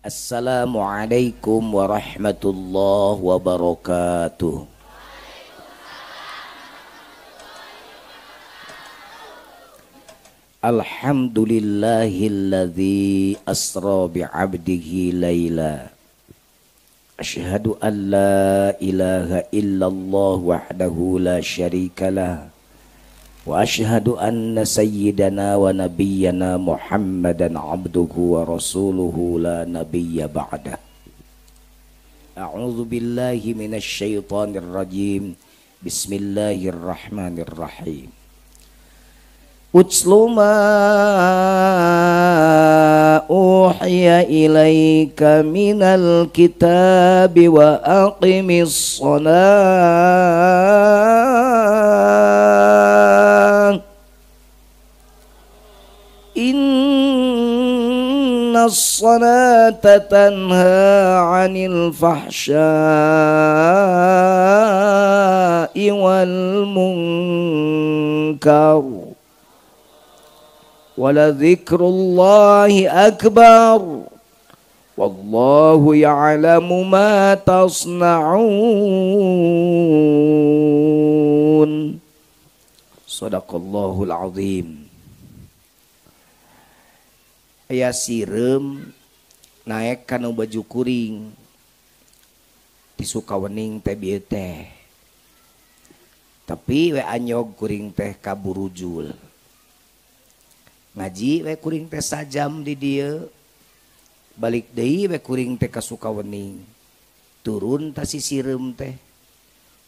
Assalamualaikum warahmatullahi wabarakatuh. Alhamdulillahilladzi asra bi'abdihi laila. Asyhadu an la ilaha illallah wahdahu la syarikalah. Wa asyhadu anna sayyidana wa nabiyyana Muhammadan abduhu wa rasuluhu la nabiyya ba'dah. A'udzu billahi minasy syaithanir rajim. Bismillahirrahmanirrahim. Utslu ma uhiya ilaika minal kitabi wa aqimis shalah. Inna as-salata tanha 'anil fahsya'i wal munkar. Waladzikrullahi akbar wallahu ya'lamu ma tasna'un. Sadaqallahul azim. Aya sireum naek kana baju kuring di Sukawening teh bieu teh, tapi we anyog kuring teh ka Burujul. Ngaji we kuring teh sajam di dieu, balik deui we kuring teh ka Sukawening. Turun ta si sireum teh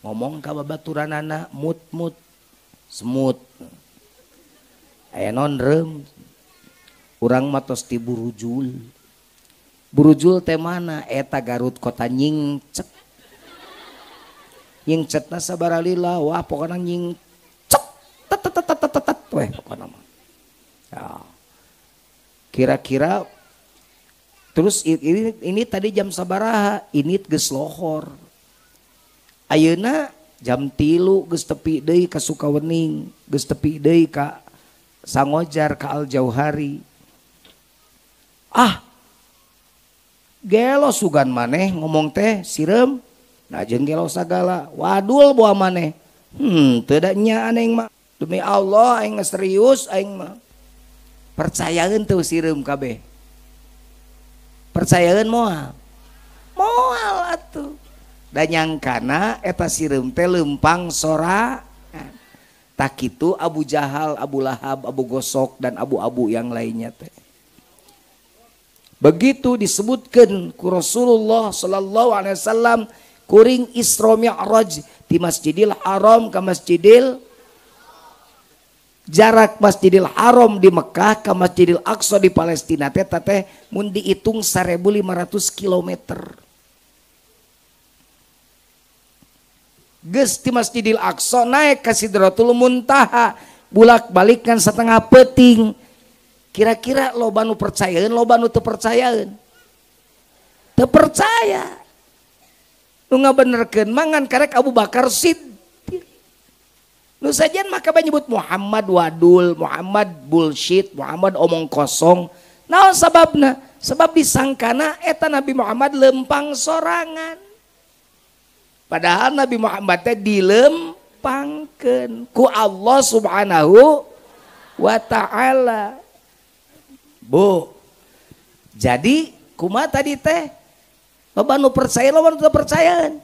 ngomong ka babaturanana, mut-mut semut. Aya non reum, urang mah tos ti Burujul. Burujul teh mana? Eta Garut kota nyingcet. Nyingcetna sabaralila, wah pokona nyingcet tet tet tet tet tet weh pokona mah. Ya. Kira-kira terus ini tadi jam sabaraha, ini geus lohor. Ayeuna jam 3 geus tepi deui ka Sukawening, geus tepi deui ka Sangojar ka Al Jauhari. Ah, gelo sugan maneh ngomong teh sireum, nah jeung gelo sagala, wadul boa maneh. Teu da nya aing mah. Demi Allah aing serius aing mah. Percayaeun tuh sireum kabeh. Percayaeun moal. Moal atuh. Da nyangkana eta sireum teh leumpang sora. Tak kitu Abu Jahal, Abu Lahab, Abu Gosok dan abu-abu yang lainnya teh. Begitu disebutkan ku Rasulullah sallallahu alaihi wasallam kuring Isra Mi'raj di Masjidil Haram ke Masjidil, jarak Masjidil Haram di Mekah ke Masjidil Aqsa di Palestina teh teh mun dihitung 1500 km. Geus di Masjidil Aqsa naik ke Sidratul Muntaha, bulak-balik kan setengah peting. Kira-kira loba nu percayaeun, loba nu teu percayaeun. Teu percaya. Nu ngabenerkeun mangan karek Abu Bakar Siddiq. Nu sajian maka menyebut Muhammad wadul, Muhammad bullshit, Muhammad omong kosong. Naon sababna? Sebab disangkana eta Nabi Muhammad lempang sorangan. Padahal Nabi Muhammad teh dilempangkeun ku Allah Subhanahu wa ta'ala. Bu, jadi kumaha tadi teh? Loba nu percaya, loba nu teu percayaeun.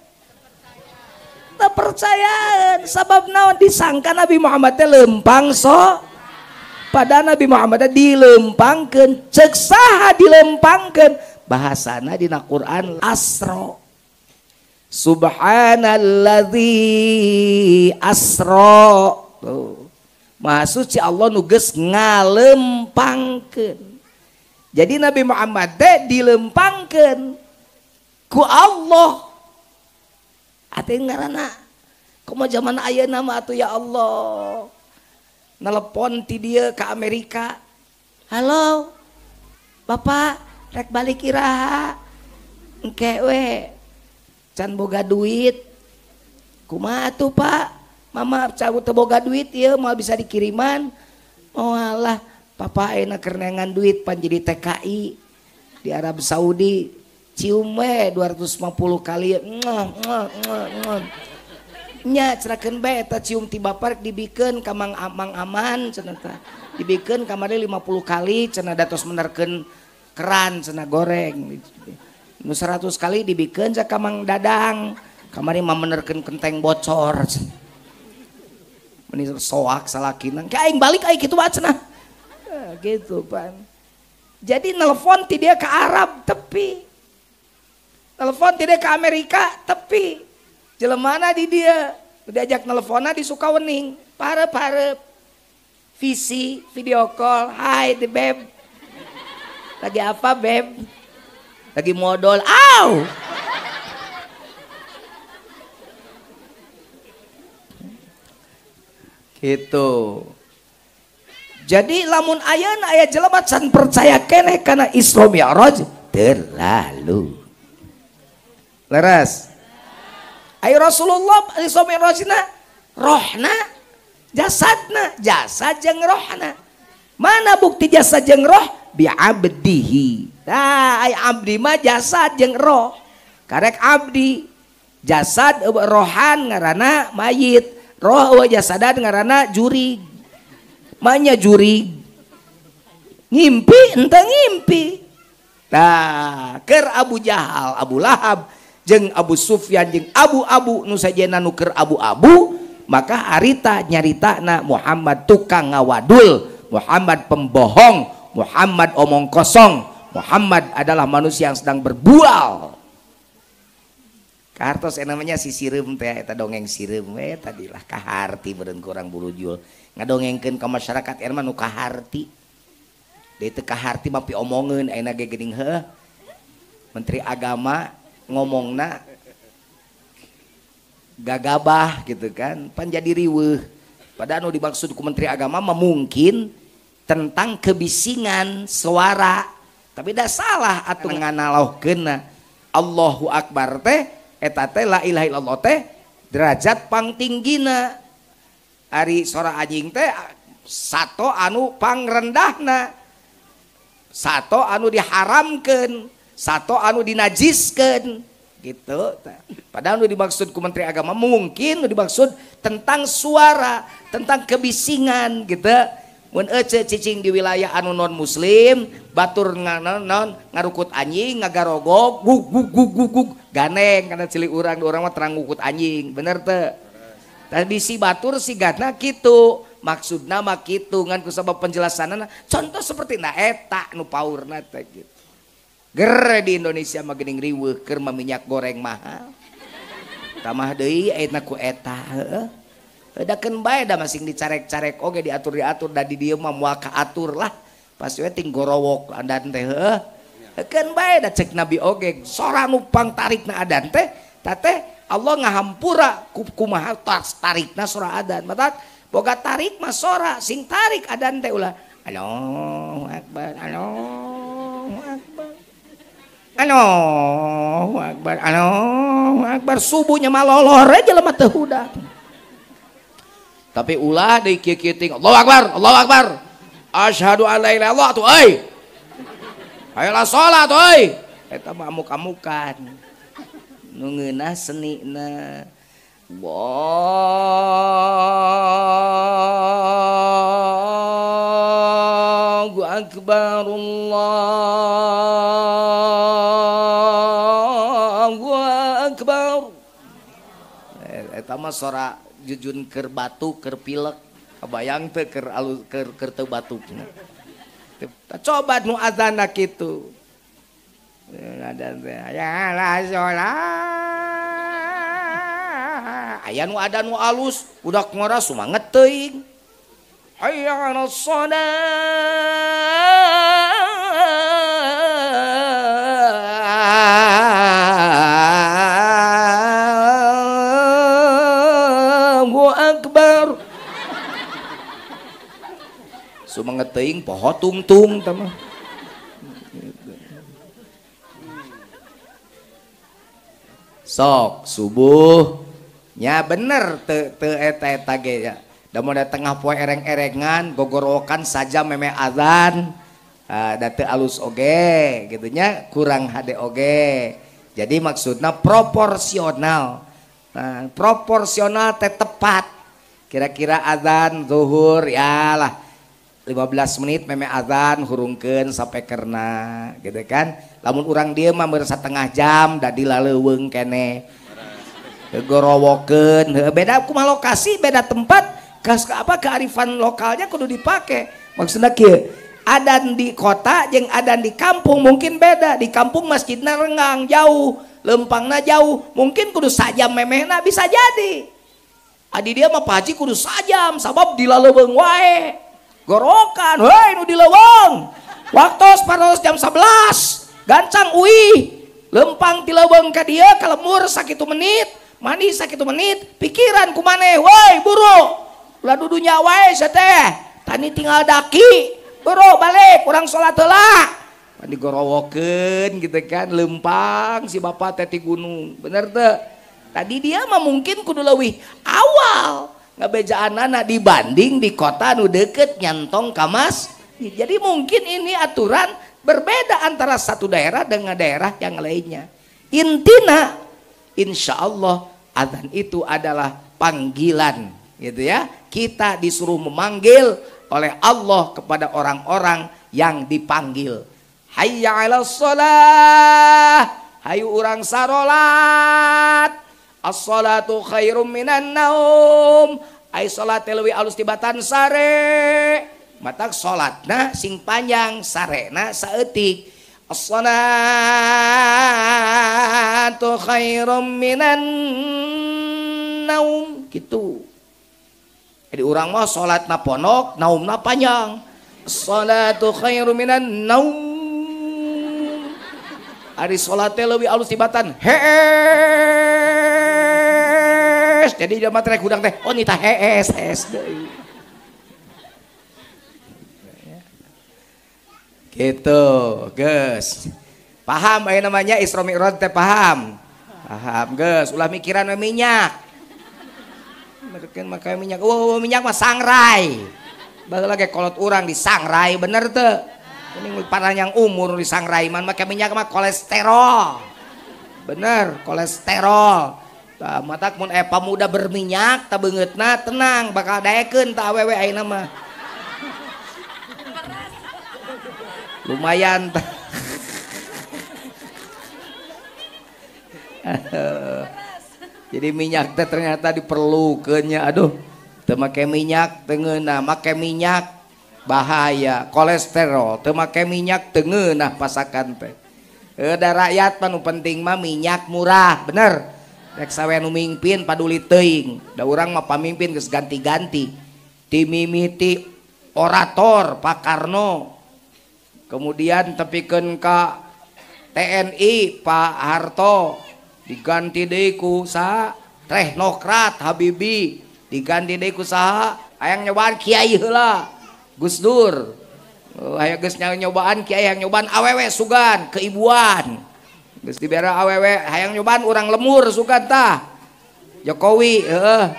Teu percayaan, sabab naon disangka Nabi Muhammad teh lempang so, padahal Nabi Muhammad teh dilempangkeun. Ceuk saha dilempangkeun? Bahasana dina Quran asra. Subhanalladzi asra. Tuh. Maha suci Allah nu geus ngalempangkeun. Jadi Nabi Muhammad teh dilempangkeun ku Allah. Ate ngaranna kumaha zaman ayeuna mah atuh ya Allah. Nelepon ti dieu ka Amerika. Halo. Bapak rek balik iraha? Engke we. Can boga duit. Kumaha atuh Pak? Mama can teu boga duit ieu moal bisa dikiriman. Moal lah, papa ayeuna keur neangan duit pan jadi TKI. Di Arab Saudi cium we 250 kali. Nya cerakeun bae eta cium ti bapak dibikeun ka Mang Aman cenah tah. Dibikeun kamari 50 kali cenah da tos menerkeun keran cenah goreng. Nu 100 kali dibikeun ka Mang Dadang. Kamari mah menerkeun kenteng bocor. Meni soak salakina. Ka aing balik aing kitu bae cenah. Gitu pan. Jadi nelpon ti dia ke Arab tepi. Telepon tidak ke Amerika tepi. Jelemana di dia diajak nelponna di Sukawening, parep-parep. Visi, video call, hai the beb. Lagi apa beb? Lagi modal. Au. Gitu. Jadi lamun ayeuna aya jelema can percaya keneh kana Isra Mi'raj terlalu. Leres. Ayo Rasulullah Isra Mi'rajna rohna jasadna, jasad jeung rohna. Mana bukti jasad jeung roh? Bi abdihi. Nah, ay abdi mah jasad jeung roh. Karek abdi jasad rohan ngaranna mayit, roh jasadan ngaranna jurig. Manya jurig ngimpi ente ngimpi. Nah, keur Abu Jahal, Abu Lahab jeung Abu Sufyan jeung abu-abu nu sajena nu keur abu-abu, maka harita nyaritana Muhammad tukang ngawadul, Muhammad pembohong, Muhammad omong kosong, Muhammad adalah manusia yang sedang berbual. Kahartos namanya si sireum teh eta dongeng sireum we tadilah kaharti beureun kurang burujul. Ngadongengkeun ka masyarakat eta mah nu kaharti. Deui teu kaharti mah piomongeun ayeuna ge geuning heuh. Menteri Agama ngomongna gagabah gitu kan, pan jadi riweuh. Padahal nu dimaksud ku Menteri Agama mah mungkin tentang kebisingan suara, tapi dah salah atuh nganalohkeunna. Allahu Akbar teh eta teh la ilaha illallah teh derajat pangtinggina. Ari sora anjing teh sato anu pangrendahna, sato anu diharamkeun, sato anu dinajiskeun gitu. Padahal nu dimaksud ku Menteri Agama mungkin nu dimaksud tentang suara, tentang kebisingan gitu. Mun ece cicing di wilayah anu non muslim, batur non ngarukut anjing, ngagarogok, gug gug gug gug gug, ganeng karena cilik urang, urang mah terang ngukut anjing, bener teu? Tapi si batur si gana kitu, maksudna mah kitu ngan kusabab penjelasanana contoh seperti na eta nu paurna teh gitu. Ger di Indonesia mah geuning riweuh keur mah minyak goreng mahal. Tamah deui ayeuna ku eta heueuh. Edakeun bae da masing dicarek-carek oge diatur-diatur da di dieu mah moal kaatur lah. Pasti we ting gorowok adan teh heueuh. Heukeun bae da cek Nabi oge sora nu pangtarikna adan teh teh Allah ngahampura kumaha tarikna sora adan. Matak boga tarik mah sora sing tarik adan teh ulah Allahu Akbar, Allahu Akbar. Allahu Akbar, Allahu Akbar. Subuhnya malolor aja jelema teu hudang. Tapi ulah deui kieu-kieu ting Allahu Akbar, Allahu Akbar. Asyhadu an la ilaha illallah tuh euy. Ayolah salat euy. Eta mah amuk-amukan. Nu ngeunah senina. Allahu Akbar, Allahu Akbar. Eta mah sora jujun keur batuk, keur pilek, kabayang teu keur alus keur keur teu batukna. Coba nu azanna kitu. Adan teh ya la sholat. Aya nu adan nu alus, budak ngora sumanget teuing. Hayya 'alas shalah. Allahu Akbar. Sumanget teuing poho tungtung tah mah. Sok subuh nya bener teu teu eta eta ge ya. Da mun tengah poe ereng-erengan gogorowokan saja meme azan. Da teu alus oge gitu nya, kurang hade oge. Jadi maksudna proporsional. Nah, proporsional teh tepat. Kira-kira azan zuhur ya lah 15 menit meme azan hurungkeun sampai kerna gitu kan. Lamun urang dieu mah meur setengah jam da dilaleuweung keneh. Gorowokeun, beda kumaha lokasi, beda tempat, kas apa kearifan lokalnya kudu dipake. Maksudna kieu, adan di kota jeung adan di kampung mungkin beda. Di kampung masjidna renggang jauh, lempangna jauh, mungkin kudu sajam memehna bisa jadi. Adi dia mah Pak Haji kudu sajam sabab dilaleuweung wae. Gorokan, heuy nu dileuweung. Waktos paros jam 11, gancang uih, lempang ti leuweung ka dieu ka lemur sakitu menit, mandi sakitu menit, pikiran ku maneh, woi buru. Ulah dudunya wae sia teh. Tani tinggal daki, buru balik urang salat heula. Pan digorowokeun gitu kan, lempang si bapak teh ti gunung. Bener teu? Tadi dia mah mungkin kudu leuwih awal ngabejaanana dibanding di kota nu deket nyantong ka masjid. Jadi mungkin ini aturan berbeda antara satu daerah dengan daerah yang lainnya. Intina insya Allah azan itu adalah panggilan gitu ya. Kita disuruh memanggil oleh Allah kepada orang-orang yang dipanggil. Hayya 'alas shalah, hayu urang sarolat. As-salatu khairum minan naum. Ai salat leuwih alus tibatan sare. Matak salatna sing panjang, sarena saeutik. As-salatu khairum minan naum gitu. Jadi urang mah salatna pondok, naumna panjang. As-salatu khairum minan naum. Ari salat teh leuwih alus tibatan hees. Jadi jelema teh hudang teh, oh nita hees hees deui. Gitu, geus. Paham aya namanya Isra Mi'raj teh paham? Paham geus, ulah mikiran we minyak. Mikiran make minyak. Wah, minyak mah sangrai. Baheula ge kolot urang disangrai bener teu? Ini panjang umur disangrai man make minyak mah kolesterol. Bener, kolesterol. Tah matak mun pamuda berminyak tah beungeutna tenang bakal daekeun tah awewe ayeuna mah. Lumayan tah. Jadi minyak teh ternyata diperlukeunnya. Aduh, teu make minyak teu ngeunah, make minyak bahaya, kolesterol, teu make minyak teu ngeunah pasakan teh. Da rakyat mah nu penting mah minyak murah, bener. Rek sawe nu mingpin paduli teuing. Da urang mah pamimpin geus ganti-ganti. Ti mimiti orator Pak Karno, kemudian tepikeun ka TNI Pak Harto, diganti deui ku saha? Teknokrat Habibie, diganti deui ku saha? Hayang nyobaan kiai heula, Gus Dur. Hayang geus nyobaan kiai, hayang nyobaan awewe sugan, keibuan. Geus dibere awewe, hayang nyobaan urang lemur sugan tah. Jokowi heuh.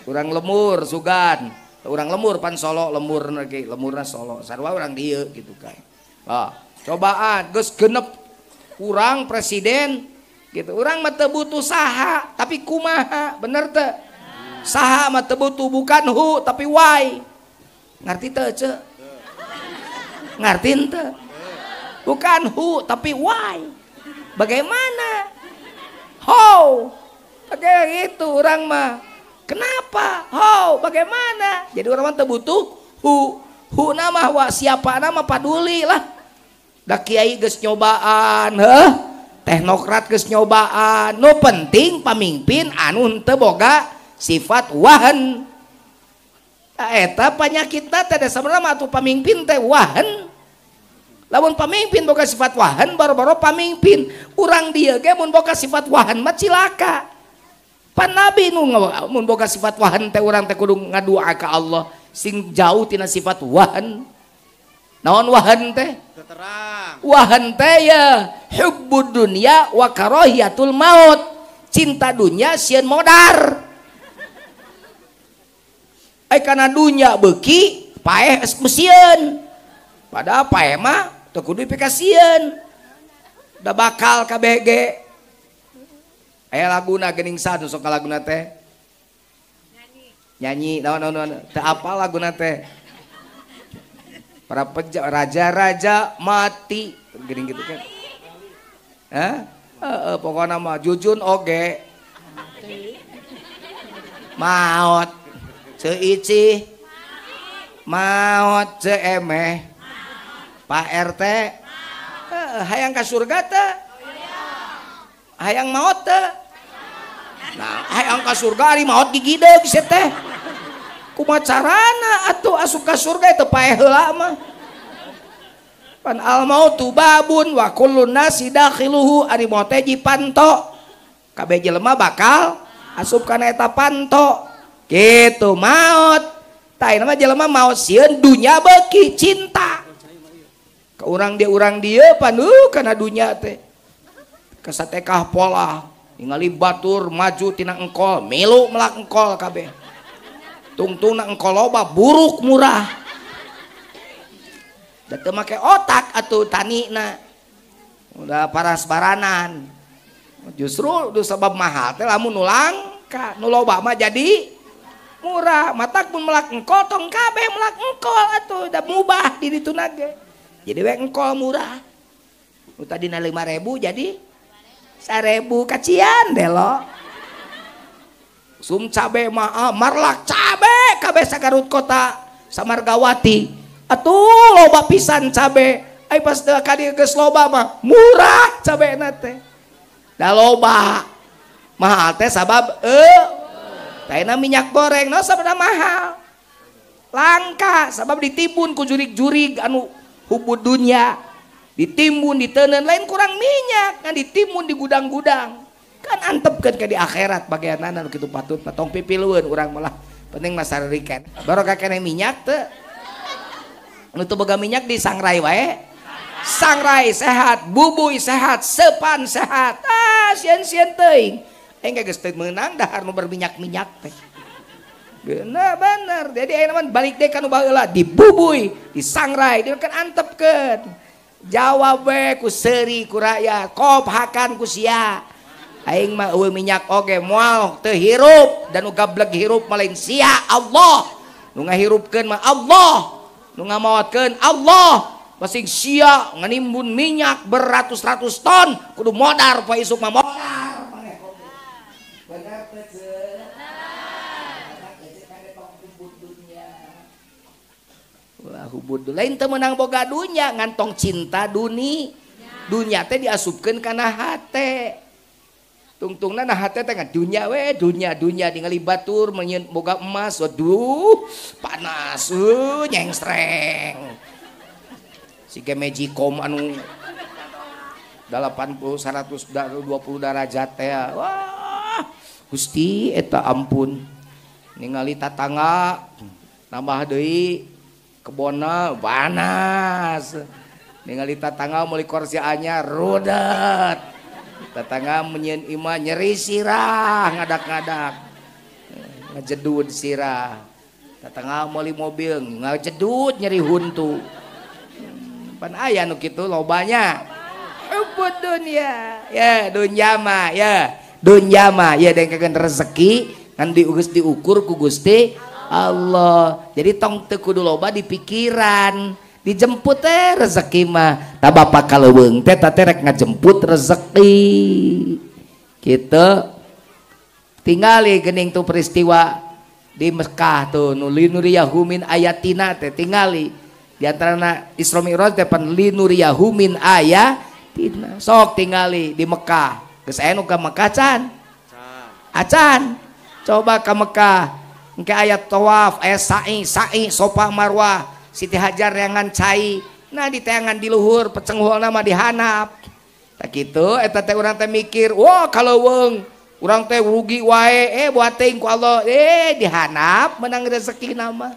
Urang lemur sugan. Urang lemur pan Solo, lemur ge, lemurna Solo. Sarua urang dieu gitu kan. Ah, cobaan geus genep urang presiden gitu. Urang mah teu butuh saha, tapi kumaha, bener teu? Saha mah teu butuh bukan who tapi why. Ngarti teu, Ceu? Ngarti teu? Bukan who tapi why. Bagaimana? How? Pakai itu orang mah. Kenapa? How? Bagaimana? Jadi orang mah teu butuh who. Who nama wa siapa nama paduli lah. Da kiai geus nyobaan, heuh. Teknokrat geus nyobaan. Nu penting pamimpin anu henteu boga sifat wahan. Ta eta panyakitna teh da sabenerna mah atuh pamimpin teh wahan. Lamun pamimpin boga sifat wahan baru-baru pamimpin. Urang dieu ge mun boga sifat wahan mah cilaka. Pan nabi nu mun boga sifat wahan teh urang teh kudu ngadua ka Allah sing jauh tina sifat wahan. Naon wahan teh? Terang. Wahan teh ya hubbud dunya wa karahiyatul maut. Cinta dunya sieun modar. Ai kana dunya beuki paeh sieun. Padahal paeh mah teu kudu dipikasieun. Da bakal KBG. Aya laguna geuning saha nu sok laguna teh? Nyanyi naon naon teu apal laguna teh. Para raja-raja mati geuning gitu kan. Hah? Heeh, pokona mah jujun oge. Maot Ceu Icih maot, Ceu Emeh Pak RT hayang ka surga teh, hayang maot teh. Nah, hayang ka surga ari maot gigideug sia teh. Kumaha carana atuh asup ka surga teu paeh heula mah. Pan al mautu babun wa kullun nasi dakhiluhu, ari maot teh jipanto. Kabeh jelema bakal asup kana eta panto. Gitu maot. Tah ayeuna mah jelema maot sieun dunya beuki cinta. Ka urang dieu pan kana dunya teh. Kasatekah pola ningali batur maju tina engkol, milu melak engkol kabeh. Tungtungna engkol loba buruk murah. Da teu make otak atuh tanina. Udah paras-baranan. Justru du sabab mahal teh lamun nu langka, nu loba mah jadi murah. Matak mun melak engkol tong kabeh melak engkol atuh da mubah di dituna ge. Jadi we engkol murah. Nu tadina 5.000 jadi 1.000 kacian delo. Sum cabe mah marlak cabe kabeh sagarut kota Samargawati. Atuh loba pisan cabe. Ai pas teu ka dieu geus loba mah murah cabena teh. Da loba. Mahal teh sabab taina minyak goreng no sabab mahal. Langka sabab ditimbun ku jurig-jurig anu hubud dunya. Ditimbun diteundeun lain kurang minyak kan ditimbun di gudang-gudang. Kan antepkeun ka di akhirat bagianana nu kitu patut tong pipilueun urang malah penting mah saririkan. Barokah keneh minyak teu. Nu teu boga minyak disangrai wae. Sangrai sehat, bubuy sehat, sepan sehat. Ah sieun-sieun teuing. Aing geus teu meunang dahar nu berminyak-minyak teh. Bener bener. Jadi ayeuna mah balik deui ka nu baheula dibubuy, disangrai, dia kan antepkeun. Jawab we ku seuri ku rakyat, kop hakan ku sia. Aing mah eueuh minyak oge moal teu hirup dan nu gableg hirup mah lain sia Allah. Nu ngahirupkeun mah Allah, nu ngamaotkeun Allah. Masing sia nganimbun minyak beratus-ratus ton kudu modar poe isuk mah modar. Bener teu ceuk? Wah hubud lain teu meunang boga dunya ngantong cinta duni. Dunya teh diasupkeun kana hate. Tungtungna nah hate teh dunya we dunya dunya ningali batur menyeun boga emas waduh panas nyengsreng. Siga magicom anu 80 120 derajat teh. Wah Gusti eta ampun. Ningali tatangga nambah deui kebonna panas. Ningali tatangga meuli kursi anyar rudet. Tetangga menyeun imah nyeri sirah ngadak-ngadak ngejedud sirah. Tetangga meuli mobil ngajedud nyeri huntu. Pan aya nu kitu lobanya. Hubud dunya ya dunya mah ya dunya mah ya dengkeun rezeki ngan diugus diukur ku Gusti Allah. Jadi tong teu kudu loba di pikiran. Dijemput teh rezeki mah. Ta bapak kaleuweung teh ta teh rek ngajemput rezeki. Gitu. Tingali geuning tuh peristiwa di Mekah tuh nu linuriyahu min ayatina teh tingali. Di antarana Isra Mi'raj teh pan linuriyahu min ayatina. Sok tingali di Mekah. Geus aya nu ka Mekah can? Acan. Coba ka Mekah. Engke aya tawaf, aya sa'i, sa'i Sofa Marwah. Siti Hajar yang cai, nah di teangan di luhur, pecengholna mah dihanap. Tak gitu, eta teh urang teh mikir, wah kaleuweung, urang teh rugi wae, buat teuing ku Allah, dihanap menang rezeki nama.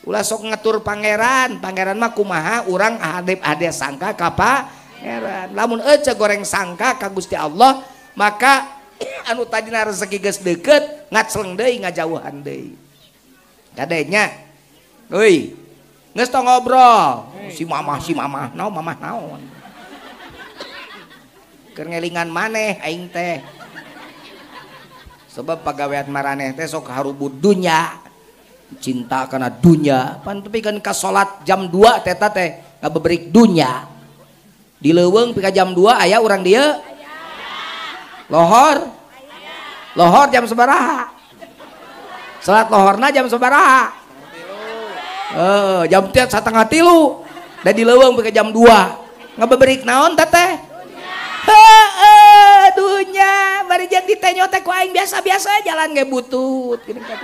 Ulah sok ngatur pangeran, pangeran mah kumaha urang hadep hade sangka ka pangeran. Lamun ece goreng sangka ka Gusti Allah, maka anu tadina rezeki geus deukeut, ngacleng deui ngajauhan deui. Kadenya, euy. Geus tong ngobrol. Si mamah naon mamah naon. Keur ngelingan maneh aing teh. Sebab pagawean maraneh teh sok harubud dunya. Cinta kana dunya. Pan tepikeun ka salat jam 2 teh teh ngabeberik dunya. Di leuweung pika jam 2 aya urang dieu? Lohor? Lohor jam sabaraha? Salat lohorna jam sabaraha? Jam 2:30. Da di leuweung pika jam 2. Ngabeberik naon teh teh? Heeh, dunya bari jeung ditenyo teh ku aing biasa-biasa jalan ge butut geuning ka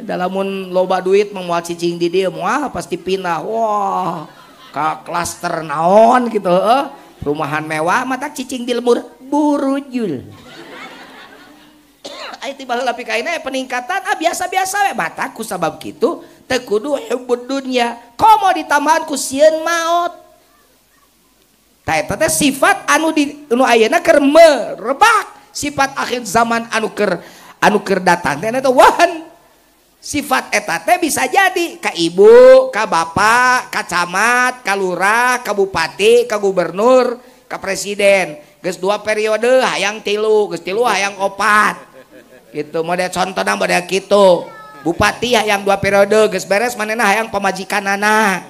dalamun loba duit mah moal cicing di dieu moal pasti pindah. Wah, ka klaster naon gitu heuh. Rumahan mewah matak cicing di lemur burujul. Ai ti baheula pikaina peningkatan ah biasa-biasa we matak ku sabab kitu teu kudu hubbud dunya. Komo ditambahan ku sieun maot. Tah eta teh sifat anu di anu ayeuna keur merebak, sifat akhir zaman anu keur datang teh eta wahan. Sifat eta teh bisa jadi ka ibu, ka bapak, ka camat, ka lurah, ka bupati, ka gubernur, ka presiden. Geus 2 periode hayang 3, geus 3 hayang 4. Gitu model contohna model kitu. Bupati hayang 2 periode geus beres manehna hayang pamajikanana.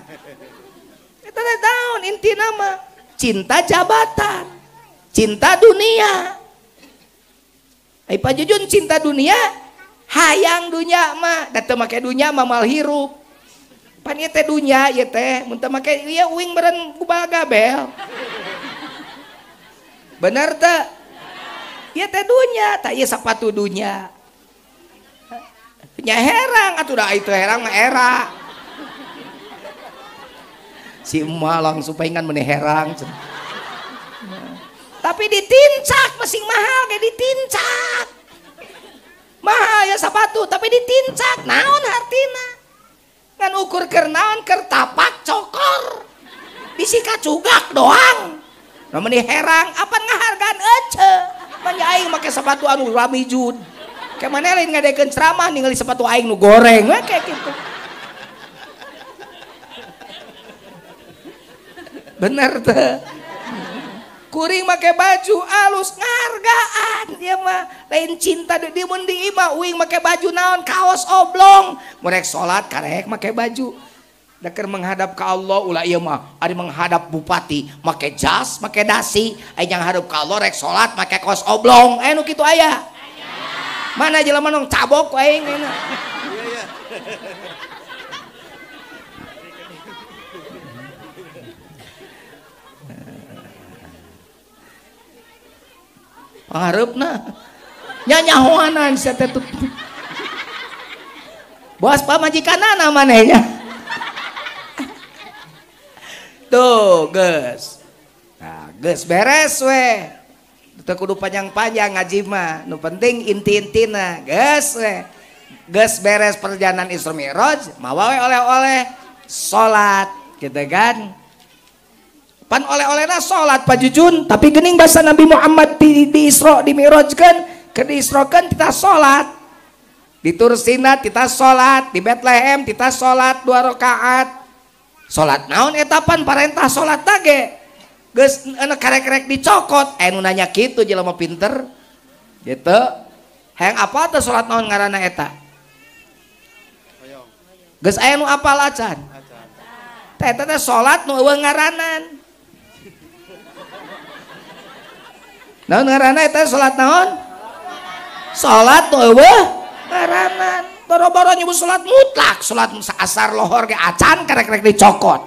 Eta teh naon intina mah? Cinta jabatan, cinta dunia. Ai Pak Jujun cinta dunia, hayang dunya mah, da teu make dunya mah moal hirup. Pan ieu teh dunya ieu teh, mun teu make ieu uing meureun gubal gabel. Bener teu? Ieu teh dunya, tah ieu sapatu dunya. Nya herang atuh da itu herang mah era. Si emak langsung paingan meni herang. Tapi ditincak masing mahal kayak ditincak. Mahal ya sepatu tapi ditincak naon hartina. Ngan ukur keur naon keur tapak cokor. Bisi kacugak doang. Nah meni herang apan ngahargaan ece. Manya aing make sepatu anu rami jud. Kayak mana lain ngadekeun ceramah ningali sepatu aing nu goreng we kayak gitu. Bener teh. Kuring make baju alus ngargaan dia mah lain cinta di mun di imah uing make baju naon kaos oblong murek salat karek make baju da keur menghadap ka Allah ulah ieu mah ari menghadap bupati make jas make dasi ai yang hadap ka Allah rek salat make kaos oblong nu kitu aya mana jelema nong cabok aing enak. Panghareupna nya nyahoanan sia teh bos pamajikanana manehnya. Tuh geus. Nah geus beres we. Teu kudu panjang-panjang ngaji mah, nu penting inti-intina geus we. Geus beres perjalanan Isra Mi'raj, mawa we oleh-oleh salat gitu kan. Pan oleh-olehna salat Pak Jujun, tapi geuning basa Nabi Muhammad di Isra di Mi'rajkeun, keur diisrokeun kita salat. Di Tursina kita salat, di Bethlehem kita salat 2 rakaat. Salat naon eta pan parentah salat ge. Geus karek-karek dicokot, anu nanya kitu jelema pinter. Gitu. Hayang apa teh salat naon ngaranna eta? Geus aya nu apal acan. Teh eta teh salat nu eueuh ngaranan. Naon ngaranna eta salat naon? Salat nu eueuh ngaranan. Boro-boro nyebut salat mutlak, salat asar lohor ge acan karek-karek dicokot.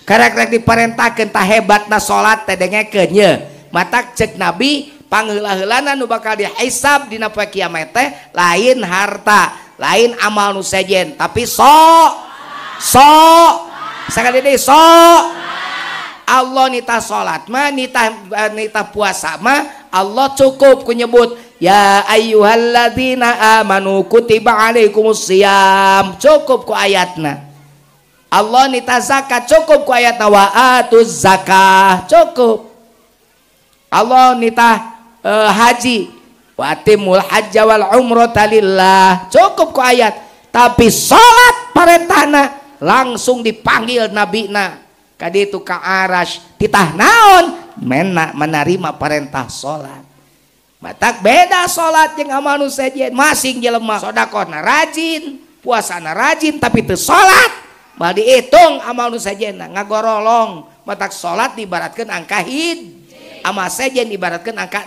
Karek-karek diparentahkeun tah hebatna salat teh dengekeun ye. Matak cek Nabi pangheula-heulana nu bakal dihisab dina poe kiamat teh lain harta, lain amal nu sejen, tapi so sakali deui so Allah nita salat mah nita puasa mah Allah cukup ku nyebut ya ayyuhalladzina amanu kutiba alaikumusiyam, cukup ku ayatna. Allah nita zakat cukup ku ayatna wa atuz zakah, cukup. Allah nita haji Wa atimul hajja wal umrata lillah. Cukup ku ayat. Tapi salat parentahna langsung dipanggil nabina kaditu ka arasy titah naon mena menerima perintah salat. Matak beda salat jeung amal nu sejen. Masing jelema sedekahna rajin, puasana rajin tapi teu salat, mal dihitung amal nu sejenna ngagorolong. Matak salat diibaratkeun angka hiji, amal sejen diibaratkeun angka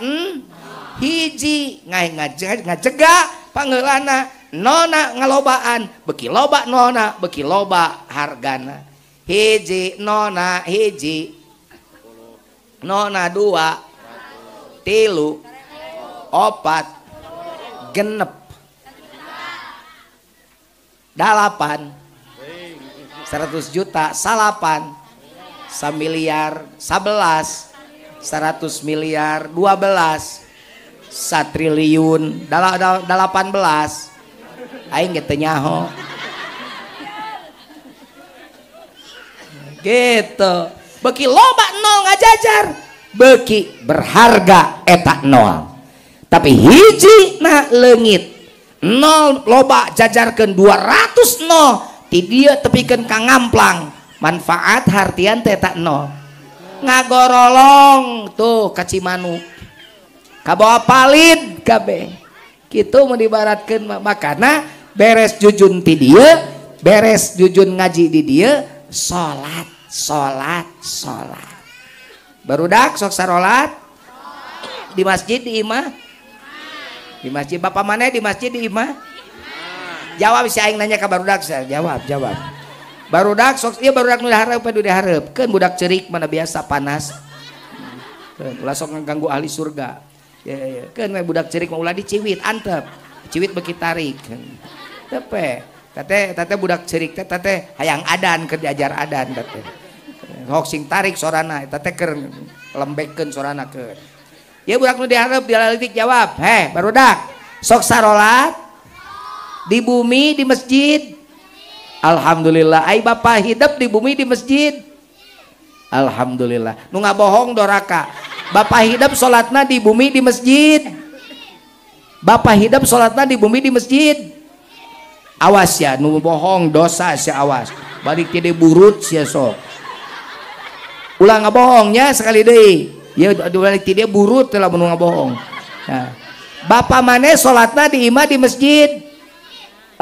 hiji. Ngajega pangheulana nona ngalobaan, beki loba nona beki loba hargana. Hiji nona hiji, nona dua, tilu, opat, genep, dalapan, 100 juta, salapan, samiliar, 11, 100 miliar, 12, satriliun, 18. Aing ge teu nyaho. Gitu. Beki loba nol ngajajar, beki berharga eta nol. Tapi hiji na leungit nol loba jajarkeun 200 nol ti dieu tepikeun ka ngamplang manfaat hartian teh eta nol. Ngagorolong tuh ka Cimanuk, kabawa palid kabeh. Kitu mun dibaratkeun makana beres jujun ti dieu, beres jujun ngaji di dieu, salat salat salat. Barudak sok sarolat di masjid di imah. Di masjid bapak mana di masjid di imah? Jawab si aing nanya ka barudak saya. Jawab, jawab. Barudak sok ieu barudak nu dihareup nu dihareup. Keun budak ceurik mana biasa panas. Keun ulah sok ngaganggu ahli surga. Ya ya. Keun we budak ceurik mah ulah diciwit antep. Ciwit beuki tarik. Tepe. Tete tete budak ceurik teh tete hayang adan keur diajar adan tete. Sok sing tarik sorana eta teh keur lembekkeun sorana keur. Ya budak nu dihareup dialalitik jawab. Heh barudak sok sarolat di bumi di masjid. Alhamdulillah. Ai bapak hidup di bumi di masjid. Alhamdulillah. Nu ngabohong doraka. Bapak hidup salatna di bumi di masjid. Bapak hidup salatna di bumi di masjid. Awas ya nu bohong dosa sia awas. Balik ti burut sia sok. Ulah ngabohongnya sekali deui. Ya balik ti dia burut lah mun ngabohong. Nah, bapak maneh salatna di imah di masjid.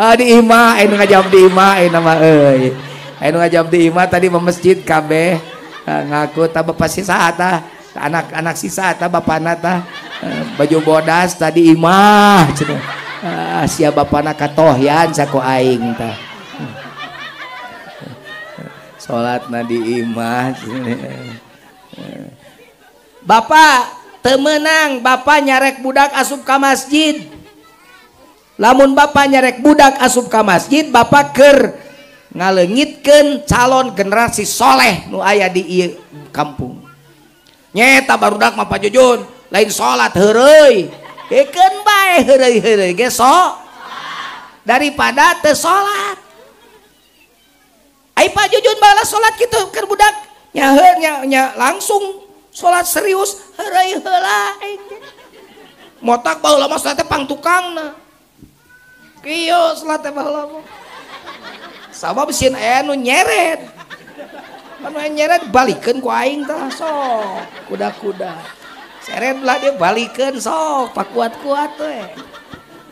Ah di imah, anu ngajawab di imah anu mah euy. Anu ngajawab di imah tadi mah masjid kabeh. Ngaku tah bapak sisa tah, anak-anak sisa tah bapana tah. Baju bodas tadi imah cenah. Ah sia bapana katohyan saku aing tah. Salatna di imah. Bapak teu meunang bapak nyarek budak asup ka masjid. Lamun bapak nyarek budak asup ka masjid, bapak keur ngaleungitkeun calon generasi soleh nu aya di ieu kampung. Nyeta barudak mah Pak Jujun, lain salat heureuy. Keun bae heureuy-heureuy ge sok daripada teu salat. Ai Pak Jujun balas salat kitu keur budak nya nya langsung salat serius heureuy heula aing teh. Motak baheula mah salat teh pang tukangna. Kieu salat teh baheula mah. Sabab sieun aya nu nyeret. Anu nyeret balikeun ku aing tah sok kuda-kuda. Seret lah dia balikeun sok pakuat-kuat we.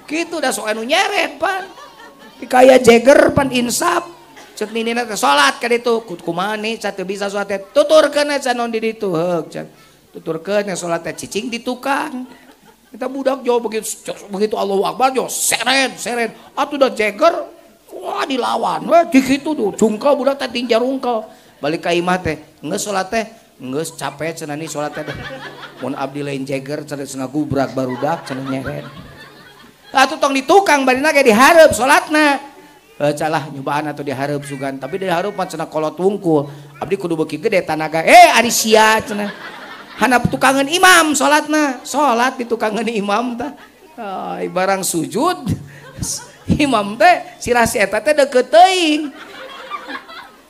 Kitu da sok anu nyeret pan. Dikaya jeger pan insaf. Cek ninina teh salat ka ditu kumaha nih cat teu bisa salat teh tuturkeun we naon di ditu heug cek. Tuturkeun salat teh cicing di tukang. Kita budak jauh begitu begitu Allahu Akbar jauh seret seret atuh da jeger wah dilawan we di kitu tuh jungkel budak teh tinjarungkel balik ka imah teh geus salat teh geus capek cenah ni salat teh mun abdi lain jeger cenah ngagubrak barudak cenah nyeret atuh tong di tukang barina ge dihareup salatna calah nyobaan atau dihareup sugan tapi dihareup mah cenah kolot wungkul abdi kudu beuki gede tanaga ari sia cenah hanap tukangan imam salatna salat di tukangan imam tah barang sujud imam teh sirah si eta teh deukeut teuing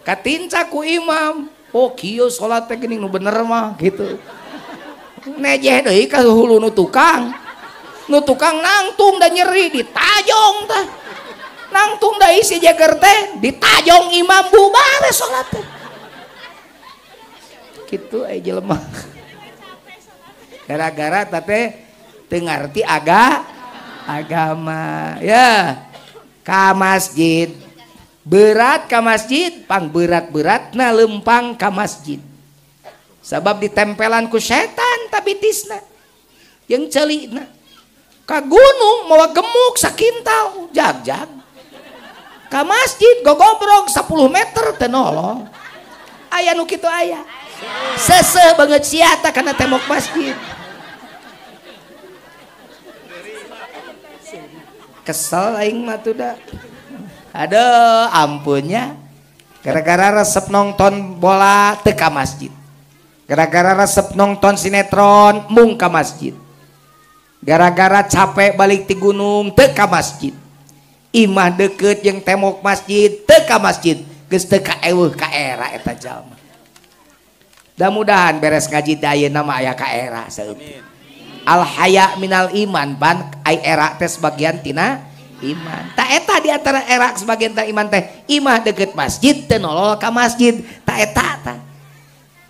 katinca ku imam oh kieu salat teh geuning nu bener mah gitu nejeh deui ka hulu nu tukang Nu tukang nangtung da nyeri ditajong tah. Nangtung da isi jeger teh ditajong imam bubar salat teh. Kitu aya jelema. Gara-gara teh teu ngarti agama ya. Ka masjid berat ka masjid pang berat-beratna lempang ka masjid. Sabab ditempelan ku setan tabitisna jeung ceulina. Ka gunung mawa gemuk sakintal jag-jag. Ka masjid gogobrog 10 meter teu nolong. Aya nu kitu aya. Seseh banget sia ta kana tembok masjid. Kesel aing mah tuh da. Aduh ampunnya. Gara-gara resep nonton bola teu ka masjid. Gara-gara resep nonton sinetron mung ka masjid. Gara-gara capek balik ti gunung teu ka masjid. Imah deket jeung tembok masjid teu ka masjid. Geus teu ka eweuh ka era eta jalma. Mudah-mudahan beres ngaji teh ayeuna mah aya ka era saeutik. Al haya minal iman ban ai era teh sebagian tina iman. Ta eta di antara era sebagian tina iman teh imah deket masjid teu nolol ka masjid. Ta eta ta.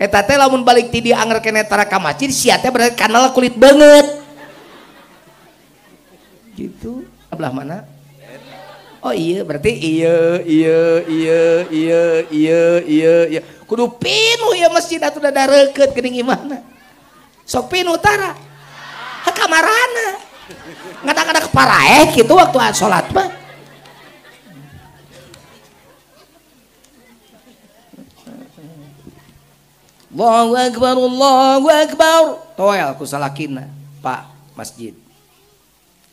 Eta teh lamun balik ti dieu anger keneh tara ka masjid sia teh berarti kanal kulit beungeut. Gitu. Belah mana? Oh iya berarti iya iya iya iya iya iya iya. Kudu pinuh ya masjid atuh da reukeut geuning imahna. Sok pinuh tara. Kamarana ngadak-ngadak paraeh gitu waktu sholat mah. Allahu akbar Allahu akbar. Toel ku salakina Pak masjid.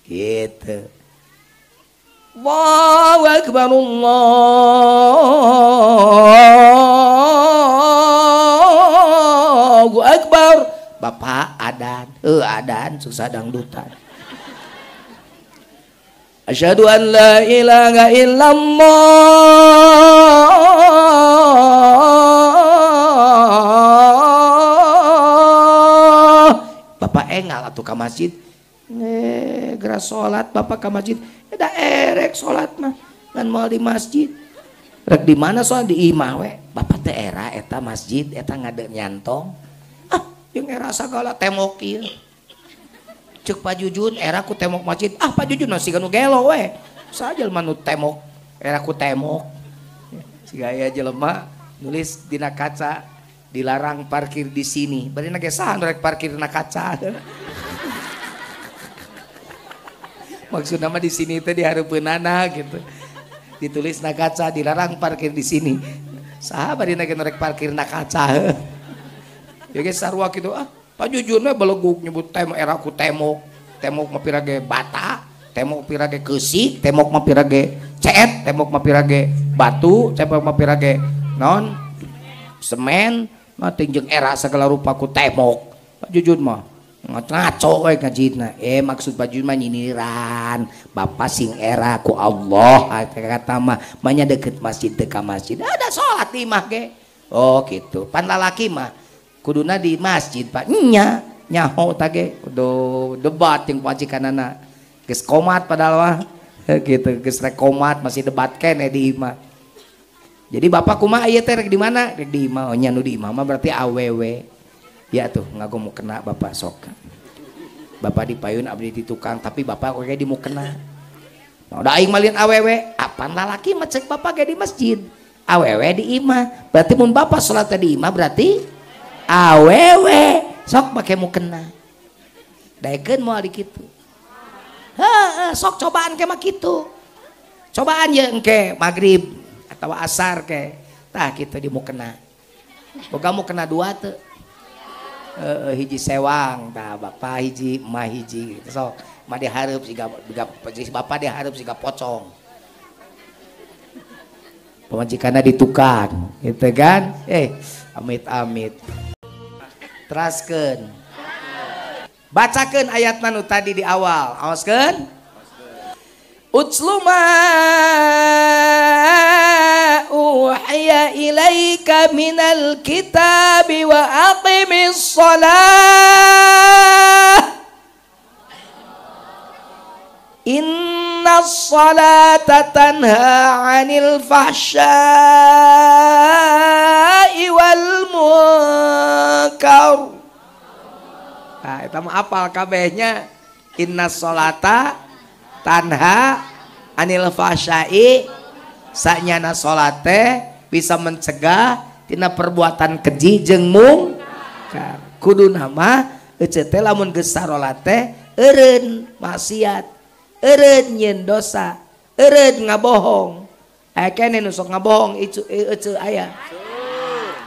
Gitu. Allahu akbar Allahu akbar. Bapak adan, adan susah dangdutan. Asyhadu an la ilaha illallah. Bapak engal atuh ka masjid. Geura salat bapak ka masjid. Da erek salat mah ngan moal di masjid. Rek di mana salat di imah we. Bapak teh era eta masjid eta ngade nyantong. Jeung era sagala temok ieu. Ceuk Pak Jujun era ku temok masjid. Ah Pak Jujun mah siga nu gelo we. Saha jelema nu temok era ku temok. Siga aya jelema nulis dina kaca dilarang parkir di sini. Bari na ge saha nu rek parkir dina kaca. Maksudna mah di sini teh di hareupeunana gitu. Ditulis na kaca dilarang parkir di sini. Saha bari na ge nu rek parkir na kaca. Ya geus sarua kitu ah Pak Jujun we belegug nyebut temok era ku temok. Temok mah pira ge bata, temok pira ge keusik, temok mah pira ge ceet, temok mah pira ge batu, temok mah pira ge naon semen, mah jeung era segala rupa ku temok. Pak Jujun mah ngaco we ngajina. Maksud Pak Jujun mah nyinyiran, bapak sing era ku Allah kata mah manya deket masjid teu ka masjid. Ada salat di imah ge. Oh gitu. Pan lalaki mah kuduna di masjid Pak nya nyaho tage kudu debat jeung pajikanana geus komat padahal mah gitu geus rek komat masih debat keneh di imah. Jadi bapak kumaha ieu teh rek di mana? Rek di imah. Oh nya nu di imah mah berarti awewe. Ya tuh ngago mukena bapak sok. Bapak di payun abdi di tukang tapi bapak oge di mukena. Nah, da aing mah lian awewe, apan lalaki mah cek bapak ge di masjid. Awewe di imah. Berarti mun bapak salat di imah berarti awewe sok make mukena daekeun moal di kitu. Heeh, sok cobaan ke mah kitu. Cobaan ye engke magrib atawa asar ke. Tah kitu di mukena. Boga mukena dua teu. Heeh, hiji sewang tah bapak hiji mah hiji gitu sok. Mah dihareup siga bapak dihareup siga pocong. Pamajikanna di tukang gitu kan. Amit-amit. Teraskeun. Bacakeun ayat nu tadi di awal. Aoskeun. Utslu ma uhiya ilaika minal kitabi wa aqimis shalah. Inna sholata tanha 'anil fahsya'i wal munkar. Nah, eta mah apal kabehnya. Inna sholata tanha 'anil fahsya'i, sanyana salat teh bisa mencegah tina perbuatan keji jeung mungkar. Kuduna mah ece teh lamun geus sarolat teh eureun maksiat, eureun nyieun dosa, eureun ngabohong. Aya keneh nu sok ngabohong ece aya.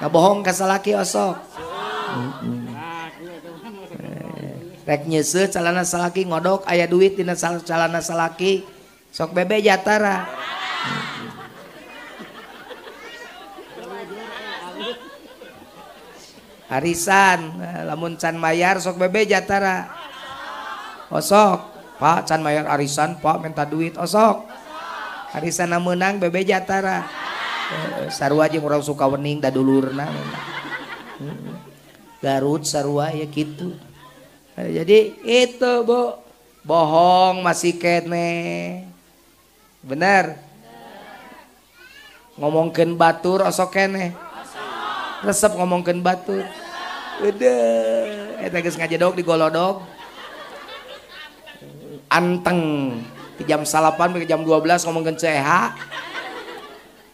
Ngabohong ka salaki osok. Rek nyeuseuh calana salaki ngodok aya duit dina calana salaki sok bebe jatara. Arisan lamun can mayar sok bebe jatara. Osok Pak can mayar arisan Pak minta duit osok. Arisan meunang bebe jatara. Sarua jeung urang Sukawening da dulurna. Garut sarua ya kitu. Jadi itu Bu, bohong masih kene. Bener. Ngomongkeun batur osok kene. Resep ngomongkeun batur. Udah, eta geus ngajedog di golodog. Anteng di jam 9 ke jam 12 ngomongkeun CH.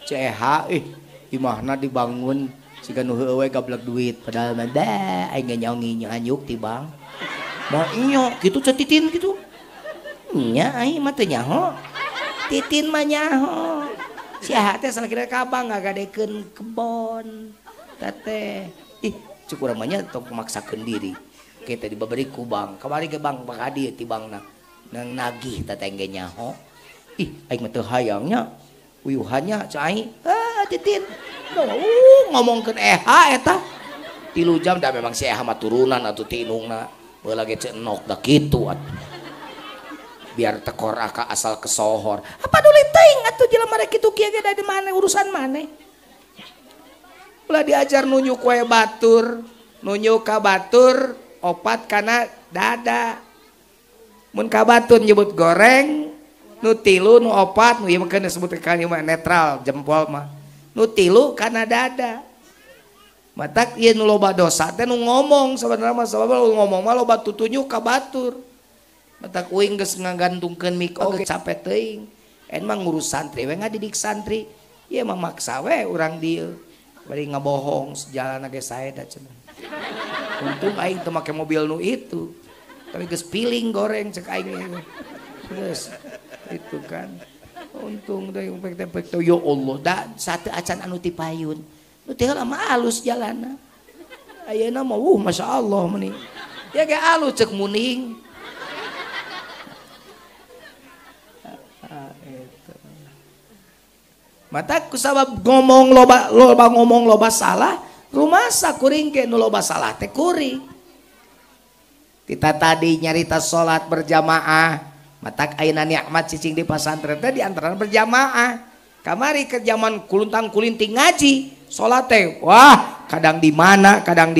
CH ih imahna dibangun siga nu heueuh we gablek duit padahal mah da aing ge nyaongi nyanyuk ti bang. Mah iya kitu teh titin kitu. Nya aing mah teu nyaho. Titin mah nyaho. Si AH teh salakina ka bang ngagadekeun kebon. Teh ih cuk urang mah nya tong maksakeun diri. Kita dibabari ku bang, kamari ge bang bang hadieu ti bangna. Nang nagih teh ge nyaho. Ih aing mah teu hayang nya. Uyuhannya cai aing. Ah titin. Ngomongkeun EH eta. 3 jam da memang si EH mah turunan atuh ti indungna. Baheula ge ceuk enok da kitu atuh. Biar tekor aka asal kesohor. Apa duli teuing atuh jelema rek kitu kieu ge da di mana urusan maneh. Ulah diajar nunjuk wae batur, nunjuk ka batur opat kana dada. Mun ka batur nyebut goreng, nu tilu nu opat nu ieu mah disebut ka ieu mah netral jempol mah. Nu tilu kana dada. Matak ieu nu loba dosa teh nu ngomong sabenerna mah sabab ngomong mah loba tutunjuk ka batur. Matak uing geus ngagantungkeun mik oge capek teuing. En mah ngurus santri we ngadidik santri. Ieu mah maksa we urang dieu. Bari ngabohong sejalan ge sae da cenah. Untung aing teu make mobil nu itu. Tapi geus piling goreng cek aing. Terus itu kan. Untung teh pek-pek teh ya Allah da sate acan anu ti payun. Nu teh heula mah alus jalanna. Ayeuna mah masya Allah meni. Ya ge alus cek muning. Mata kusabab ngomong loba loba ngomong loba salah, rumasa kuring ge nu loba salah teh kuring. Kita tadi nyarita salat berjamaah, matak ayeuna nikmat cicing di pasantren teh di antara berjamaah. Kamari ke zaman kuluntang kulinting ngaji, salat teh wah kadang di mana, kadang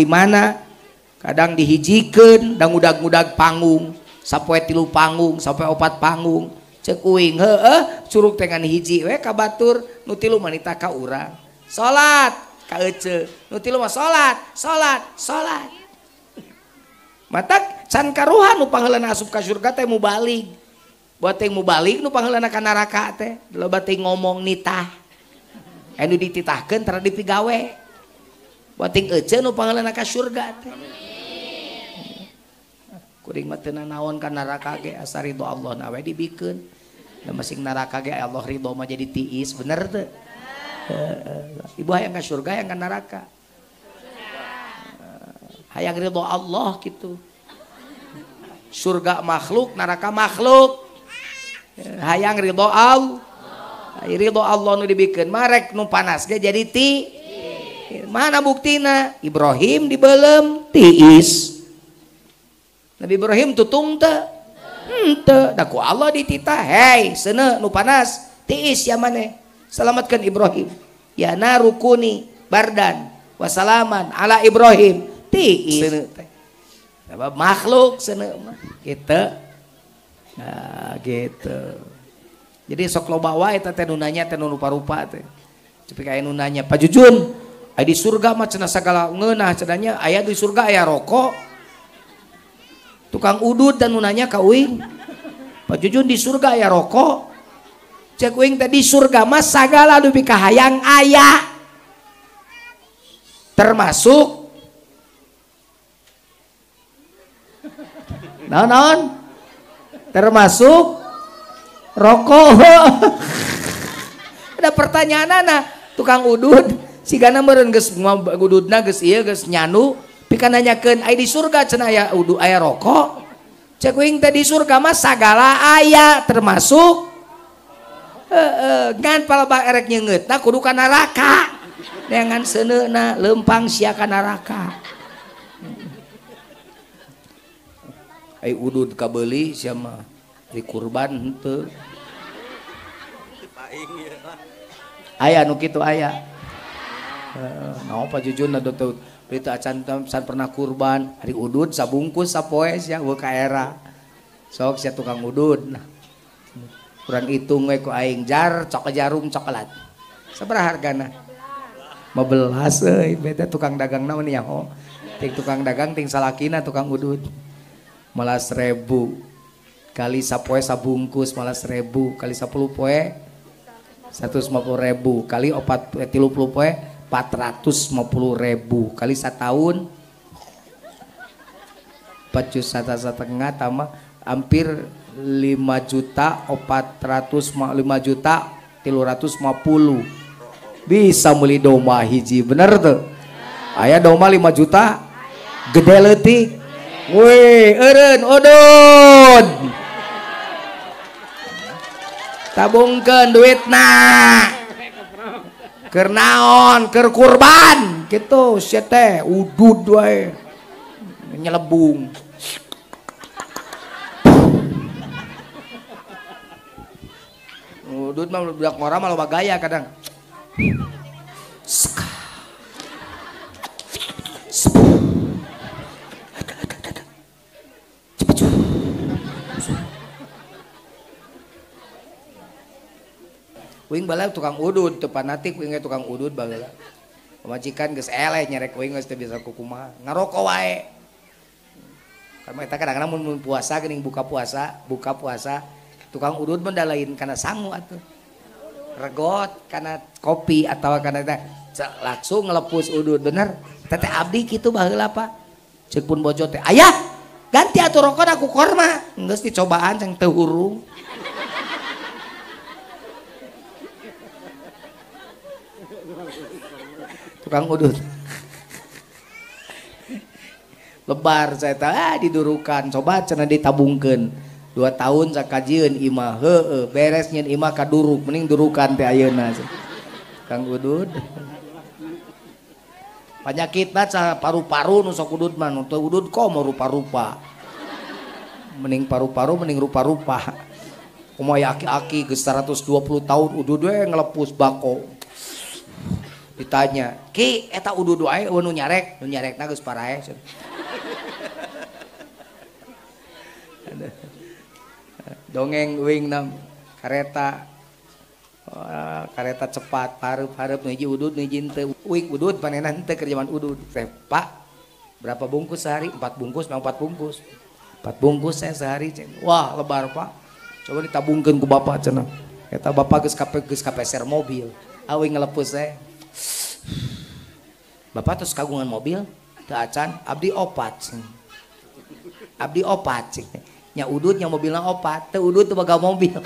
dihijikeun, dangudag-ngudag panggung, sapoe 3 panggung, sapoe 4 panggung. Cek uing heueuh curug teh ngan hiji we ka batur nu tilu manita ka urang. Salat ka ece, nu tilu mah salat, salat, salat. Matak can karuhan nu pangheulana asup ka surga teh mubalig. Buat teh mubalig nu pangheulana ka neraka teh, loba teh ngomong nitah. Anu dititahkeun tara dipigawe. Buat teh ece nu pangheulana ka surga teh. Kuring mah teu nanaon ka neraka ge asa ridho Allah na we dibikeun. Da masing neraka ge Allah ridho mah jadi tiis, bener teu? Ibu hayang ka surga hayang ka neraka. Hayang ridho Allah gitu. Surga makhluk, neraka makhluk. Hayang ridho Allah. Ridho Allah nu dibikeun mah rek nu panas ge jadi ti. Mana buktina? Ibrahim dibelem tiis. Nabi Ibrahim tutung teu? Henteu. Da ku Allah dititah, hei seuneu nu panas, tiis ya maneh. Selamatkan Ibrahim. Ya narukuni bardan wasalaman ala Ibrahim. Tiis seuneu teh. Sabab makhluk seuneu mah kitu. Nah, gitu. Jadi sok loba wae eta teh nu nanya teh nu rupa-rupa teh. Cepi ka nu nanya, "Pak Jujun, aya di surga mah cenah sagala ngeunah cenah nya, aya di surga aya rokok." Tukang udud dan nu nanya ka uing, "Pak Jujun di surga aya rokok?" Cek uing teh di surga mah sagala nu pikahayang aya. Termasuk naon-naon? Termasuk rokok. Ada pertanyaanana tukang udud sigana meureun geus ududna geus ieu geus nyanu pika nanyakeun aya di surga cenah aya udud aya rokok. Cek uing teh di surga mah sagala aya termasuk heeh ngan palebah erek nyeungeutna kudu ka neraka. Neangan seuneuna leumpang sia ka neraka. Ai udud kabeuli sia mah di kurban henteu. Aya nu kitu aya. Heeh, naon Pak Jujun teu berita acan san pernah kurban, ari udud sabungkus sapoe sia eueuh ka era. Sok sia tukang udud. Kurang hitung we ku aing jar cok jarum coklat. Sabaraha hargana? 15 euy, beda tukang dagang naon nyaho. Ting tukang dagang ting salakina tukang udud. 15.000 kali sapoe sabungkus 15.000 kali 10 poe 150.000 kali 30 poe 450.000 kali setahun 4,5 juta tambah hampir 5.405.350 bisa beli domba hiji bener tuh. Aya domba 5 juta gede leutik. Wih, eureun udud. Tabungkeun duitna. Keur naon? Keur kurban kitu sia teh udud wae. Nyelebung. Udud mah budak ngora mah loba gaya kadang. Uing bala tukang udud teu fanatik uing tukang udud baheula. Pamajikan geus eleh nyerek uing geus teu bisa kukumaha, ngaroko wae. Karena eta kadang-kadang mun puasa geuning buka puasa tukang udud mah da lain kana sangu atuh. Regot kana kopi atawa kana teh langsung ngelepus udud bener. Teh abdi kitu baheula Pak. Ceuk pun bojo teh, "Ayah, ganti atuh rokona ku korma." Geus dicobaan cang teu hurung. Tukang udud lebar saya tahu didurukan coba cenah ditabungkeun 2 tahun sakajieun imah heueuh beres nyeun imah kaduruk mending durukan teh ayeuna Kang udud panyakitna paru-paru nu sok udud mah nu teu udud komo rupa-rupa mending paru-paru mending rupa-rupa kumaha aki-aki geus 120 tahun udud we ngelepus bako. Ditanya, "Ki, eta udud wae nu nyarek, nu nyarekna geus paraeh." Dongeng uing nam kareta kareta cepat hareup-hareup nu hiji udud nu hiji henteu. Uing udud manehna henteu keur jaman udud. Teh, "Pak, berapa bungkus sehari?" 4 bungkus, mang 4 bungkus. 4 bungkus saya sehari. Wah, lebar, Pak. Coba ditabungkeun ku bapak cenah. Eta bapak geus kapeser mobil. Awi ngelepus teh. Bapak terus kagungan mobil teu acan abdi opat. Abdi opat cing. Nya udud nya mobilna opat, teu udud teu boga mobil.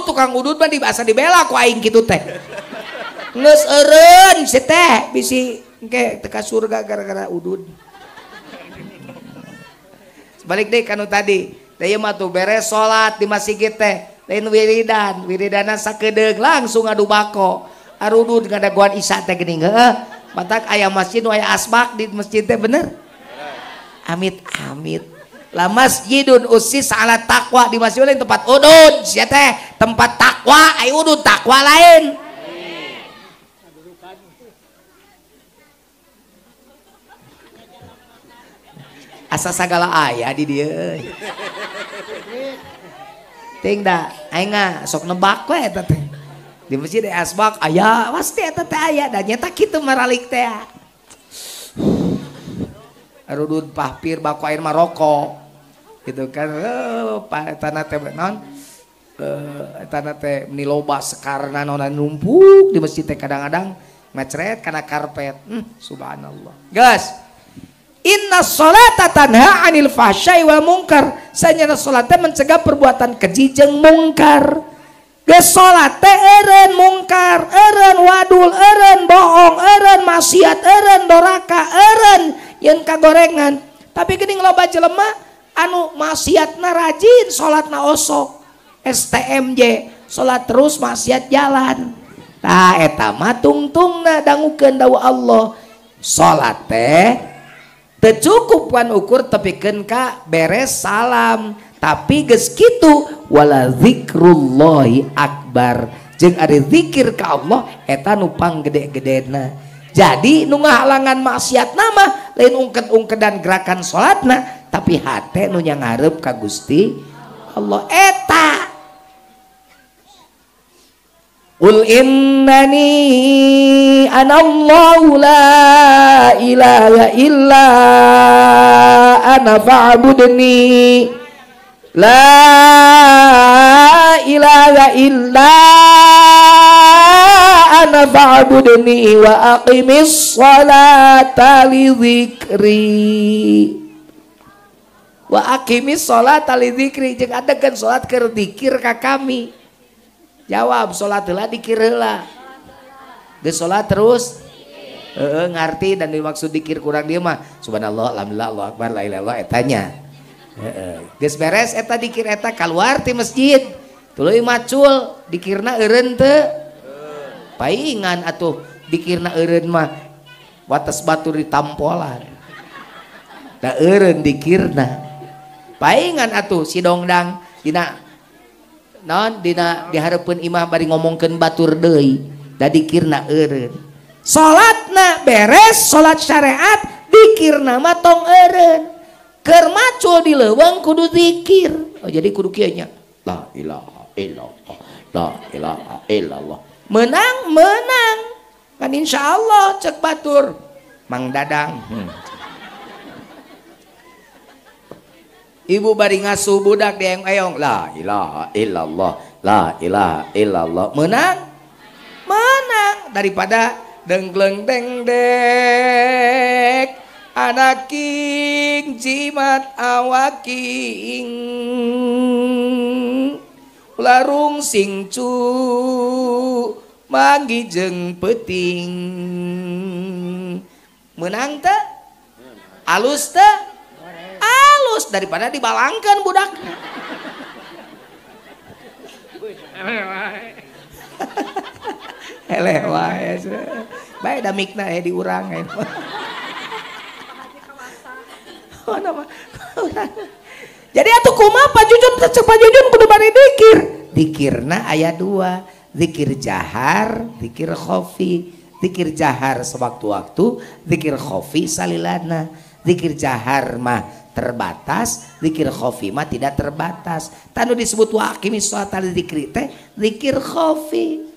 Tukang udud mah asa dibela ku aing kitu teh. Geus eureun si teh bisi engke teu ka surga gara-gara udud. Balik deui ka nu tadi. Teh ieu mah tuh beres salat di masjid teh. Lain wiridan, wiridana sakedeung langsung ngadu bako. Arudud ngadagoan isya teh geuning heueuh. Matak aya masjid nu aya asbak di masjid teh bener? Amit amit. La masjidun usis ala taqwa, di masjid lain tempat udud sia teh, tempat takwa, ai udud takwa lain. Asa sagala aya di dieu euy. Ting da aing sok nebak we eta teh. Di masjid asbak aya pasti eta teh aya da nyata kitu maralik teh. Arudud pahpir baku air maroko gitu kan tanah teh naon tanah teh meni loba sekarna naon numpuk di masjid teh kadang-kadang ngacret kana karpet. Subhanallah. Geus. Inna sholata tanha 'anil fahsya'i wal munkar. Sanyana salat teh mencegah perbuatan keji jeung mungkar. Geus salat teh eureun mungkar, eureun wadul, eureun bohong, eureun maksiat, eureun doraka, eureun yeun kagorengan. Tapi geuning loba jelema anu maksiatna rajin, salatna osok. STMJ, salat terus maksiat jalan. Tah eta mah tungtungna dangukeun dawuh Allah. Salat teh teu cukup wan ukur tepikeun ka beres salam, tapi geus kitu wala zikrullahi akbar. Jeung ari zikir ka Allah eta nu panggede-gedena. Jadi nu ngahalangan maksiatna mah lain ungked-ungkedan gerakan salatna, tapi hate nu nyangarep ka Gusti Allah eta. Qul innani anallahu la ilaha illa ana fa'budni. La ilaha illa ana fa'budni wa aqimis sholata li dzikri. Wa aqimis sholata li dzikri, jeung adegan salat keur dzikir ka kami. Jawab salat heula dikir heula. Geus salat terus heeh ngarti dan dimaksud dikir kurang dieu mah subhanallah alhamdulillah Allahu akbar la ilaha illallah eta nya. Heeh. Geus beres eta dikir eta kaluar ti masjid. Tuluy macul dikirna eureun teu? Paingan atuh dikirna eureun mah wates batur ditampolan. Da eureun dikirna. Paingan atuh si dongdang dina non dina dihareupeun imah bari ngomongkeun batur deui da dikirna eureun. Salatna beres salat syariat dikirna mah tong eureun. Keur macul di leuweung kudu zikir. Oh jadi kudu kieu nya. La ilaha illallah, la ilaha illallah. Menang menang. Kan insyaallah cek batur Mang Dadang. Ibu bari ngasuh budak dieyong-eyong la ilaha illallah, la ilaha illallah. Menang? Menang daripada dengkleng deng dek anaking jimat awaking larung singcu manggi jeung peuting. Menang teh? Alus teh? Alus daripada dibalangkan budak. Eleh wae. Bae da mikna di urang. Jadi atuh kumaha Pak Jujun cek Pak Jujun kudu bari dikir. Dikirna aya dua, zikir jahar, zikir khofi. Zikir jahar sewaktu-waktu, zikir khofi salilana. Zikir jahar mah terbatas, zikir khofi mah tidak terbatas. Tanu disebut wa aqimis sholata li dzikri teh zikir khofi.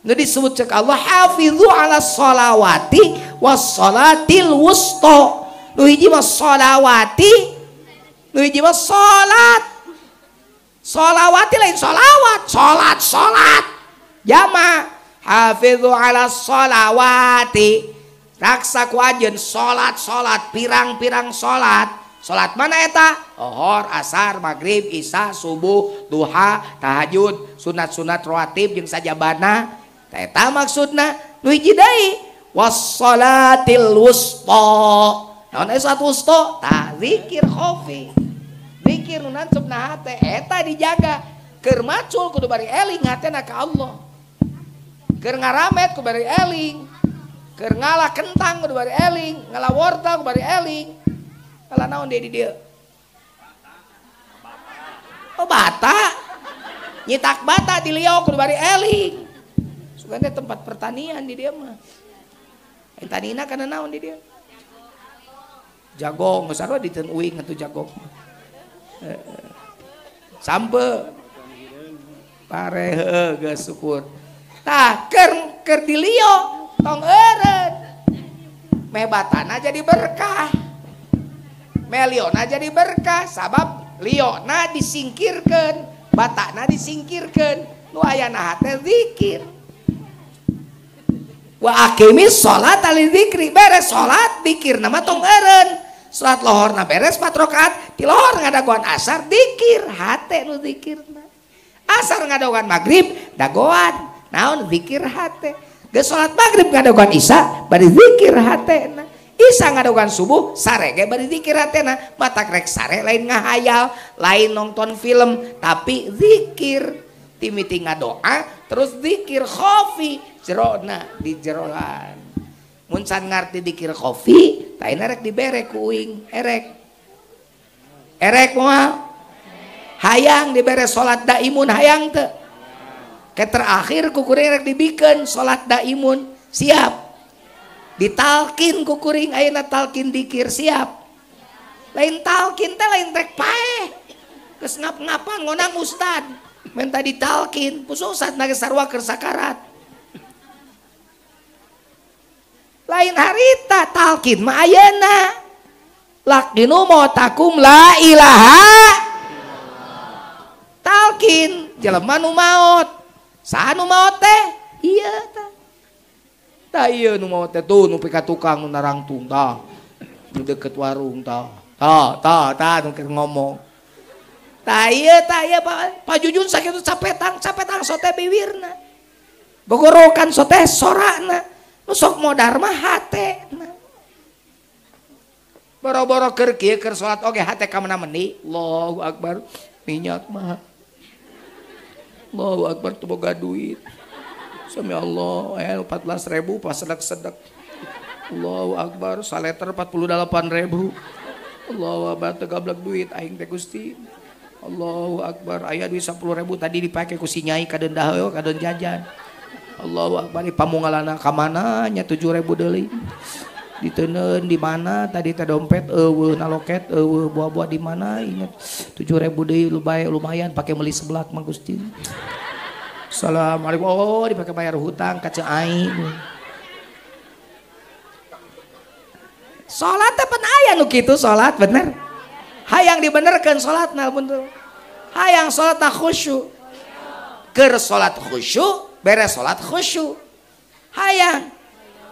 Nu disebut cek Allah hafizu ala sholawati was sholatil wusta. Nu hiji mah sholawati, nu hiji mah salat. Sholawati lain sholawat, salat salat. Jama hafizu ala sholawati. Raksa ku anjeun salat-salat pirang-pirang salat. Salat mana eta? Ohor, asar, maghrib, isya, subuh, duha, tahajud, sunat-sunat rawatib jeung sajabana. Eta maksudna nu hiji deui wassalatil wusta. Naon eta salat wusta? Tah zikir khofi. Zikir nu nancep na hate eta dijaga. Keur macul kudu bari eling hatena ka Allah. Keur ngaramet kudu bari eling. Keur ngalah kentang kudu bari eling, ngalah wortel kudu bari eling. Ngalah naon deui di dieu? Oh bata. Nyitak bata di liok kudu bari eling. Sugante tempat pertanian di dieu mah. Tanina kana naon di dieu? Jagong sarua diteun uing atuh jagong. Sampe pare heueuh geus syukur. Tah keur dilio tong eureun. Meh batana jadi berkah. Meliona jadi berkah sabab liona disingkirkeun, batana disingkirkeun, nu ayana hate zikir. Wa aqimis sholata li dzikri, beres salat dzikir nama tong eureun. Salat lohorna beres 4 rakaat, ti lohor ngadagoan asar dzikir, hate nu dzikirna. Asar ngadagoan magrib dagoan, naon dzikir hate. Geus salat magrib ngadagoan isya bari dzikir hatena. Isya ngadagoan subuh sare ge bari dzikir hatena. Matak rek sare lain ngahayal, lain nonton film, tapi zikir. Timiti ngadoa terus zikir khofi jerona di jeroan. Mun can ngarti dikir khofi, taina rek dibere ku uing, erek. Erek moal. Hayang dibere salat daimun hayang teu. Ke terakhir ku kuring rek dibikeun salat daimun, siap. Ditalkin ku kuring ayeuna talkin dikir siap. Lain talkin teh lain rek paeh. Geus ngap-ngapan ngonang ustad. Minta ditalkin, pususat nage sarua keur sakarat. Lain harita talkin mah ayeuna. Laqinu mautakum la ilaha. Talkin jelema nu maot. Saha nu maot teh? Ieu tah. Tah ieu nu maot teh tuh nu pika tukang nu narangtung tah. Nu deket warung tah. Tah tah tah nu keur ngomong. Tah ieu Pak Jujun sakitu capetang, capetang sote biwirna. Gogorokan sote sorana. Nu sok modar mah hatena. Boro-boro keur kieu keur salat oge hate ka mana meuni. Allahu akbar, minyak mah. Allahu akbar teu boga duit. Sami Allah, 14.000 pas sedek-sedek. Allahu akbar, saleter 48.000. Allahu akbar teu gablek duit aing teh Gusti. Allahu akbar, aya duit 10.000 tadi dipake ku si nyai ka denda heueuh ka don jajan. Allahu akbar, pamungalana ka mana nya 7.000 deui. Diteundeun di mana tadi teh dompet eueuh naloket eueuh buah-buah di mana inget 7.000 deui lumayan pake meuli seblak mah Gusti. Assalamualaikum. Oh, dipake bayar hutang ka ceu aing. Salat teh pan aya nu kitu salat bener. Hayang dibenerkeun salatna bener. Hayang salatna khusyuk. Keur salat khusyuk, beres salat khusyuk. Hayang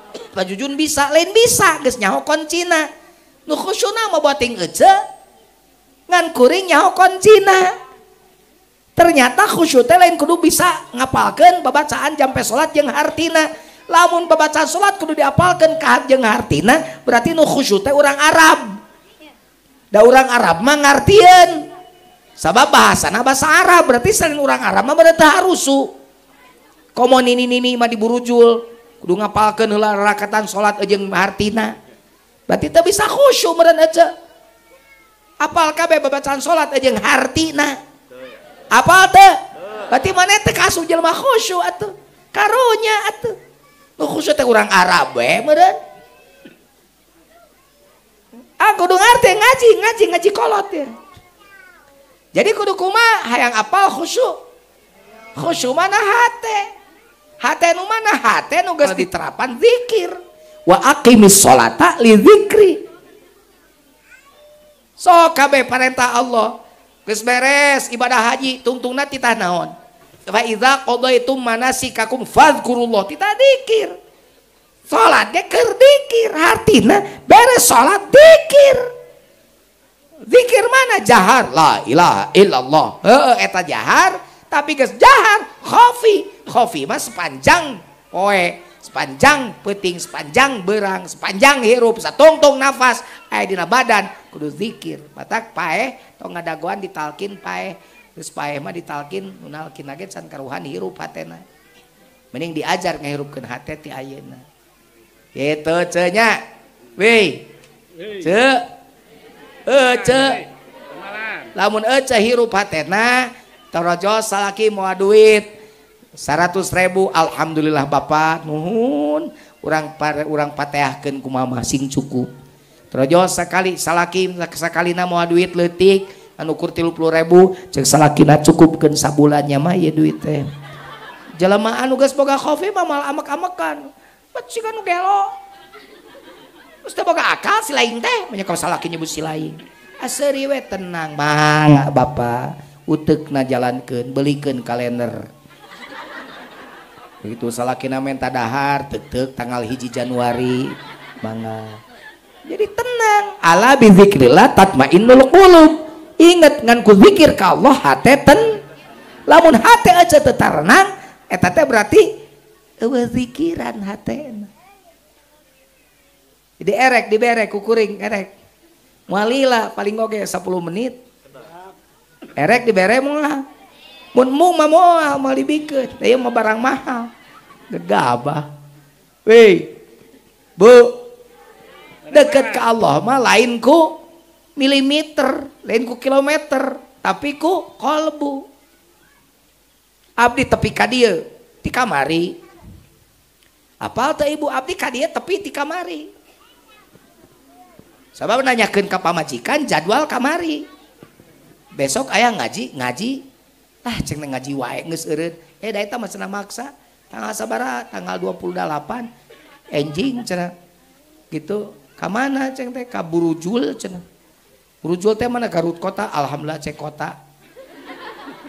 Pak Jujun bisa, lain bisa geus nyaho koncina. Nu khusyuna mah boting ece ngan kuring nyaho koncina. Ternyata khusyuk teh lain kudu bisa ngapalkeun babacaan jampe salat jeung hartina. Lamun babacaan salat kudu diapalkeun ka jeung hartina, berarti nu khusyuk teh urang Arab. Da urang Arab mah ngartieun. Sabab bahasana bahasa Arab, berarti selain urang Arab mah berarti harusu. Komo nini-nini mah diburujul. Kudu ngapalkeun heula rakatan salat jeung hartina. Berarti teu bisa khusyuk meureun ece. Apal kabeh babacaan salat jeung hartina. Apal teu? Berarti maneh teh kasup jelema khusyuk atuh. Karunya atuh. Nu khusyuk teh urang Arab we meureun. Ah kudu ngarti ngaji, ngaji, ngaji kolot ya. Jadi kudu kumaha hayang apal khusyuk. Khusyuk mana hate. Hate nu mana hate nu geus diterapan zikir. Wa aqimis sholata li dzikri. So kabeh parentah Allah. Geus beres ibadah haji tungtungna titah naon? Fa iza qadaitum manasikakum fadhkurullah. Titah dzikir. Salat ge keur dzikir, hartina beres salat dzikir. Dzikir mana? Jahar la ilaha illallah. Heeh eta jahar, tapi geus jahar khafi. Khafi mah sepanjang poe, sepanjang peuting, sepanjang berang, sepanjang hirup, satungtung nafas aya dina badan kudu zikir. Batak paeh tong ngadagoan ditalkin paeh, geus paeh mah ditalkin, nu nalkin ge can karuhan hirup hatena. Mending diajar ngahirupkeun hate ti ayeuna. Gitu ceu nya. Weh. Ceu. Ceu. Lamun ece hirup hatena torojo salaki moal duit 100.000, alhamdulillah bapak nuhun, urang urang pateahkeun ku mama sing cukup. Terojos sakali salaki sakalina moal duit leutik anu ukur 30.000 ceuk salakina cukupkeun sabulannya mah ieu duit teh. Jelema anu geus boga kopi mah mal amek-amekan. Bat siga nu gelo. Geus teu boga akal si lain teh, banyak kalau salaki nyebut si lain. Aseuri we tenang, mangga bapak uteukna jalankeun, belikeun kalender. Begitu salakina menta dahar, teuk-teuk tanggal 1 Januari, mangga. Jadi tenang, ala bizikrillah tatmainnul qulub. Ingat ngan ku zikir ka Allah hate ten. Lamun hate aja teu tarenang, eta teh berarti eueuh zikiran hatena. Jadi erek dibere ku kuring erek. Moal lila paling oge 10 menit. Erek dibere moal. Mun mung mah moal moal dibikeun. Da ieu mah barang mahal. Gegabah. Weh. Bu. Deket ke Allah mah lain ku milimeter, lain ku kilometer, tapi ku kolbu. Abdi tepi ka dieu ti kamari. Apal teh ibu abdi ka dieu tepi ti kamari. Sabab nanyakeun ka pamajikan jadwal kamari. Besok aya ngaji, ngaji. Ah ceng ngaji wae geus eureun. Eh da eta mah cenah maksa. Tanggal sabaraha? Tanggal 28 enjing cenah. Gitu. Ka mana ceng teh? Ka Burujul cenah. Burujul teh mana Garut kota? Alhamdulillah cek kota.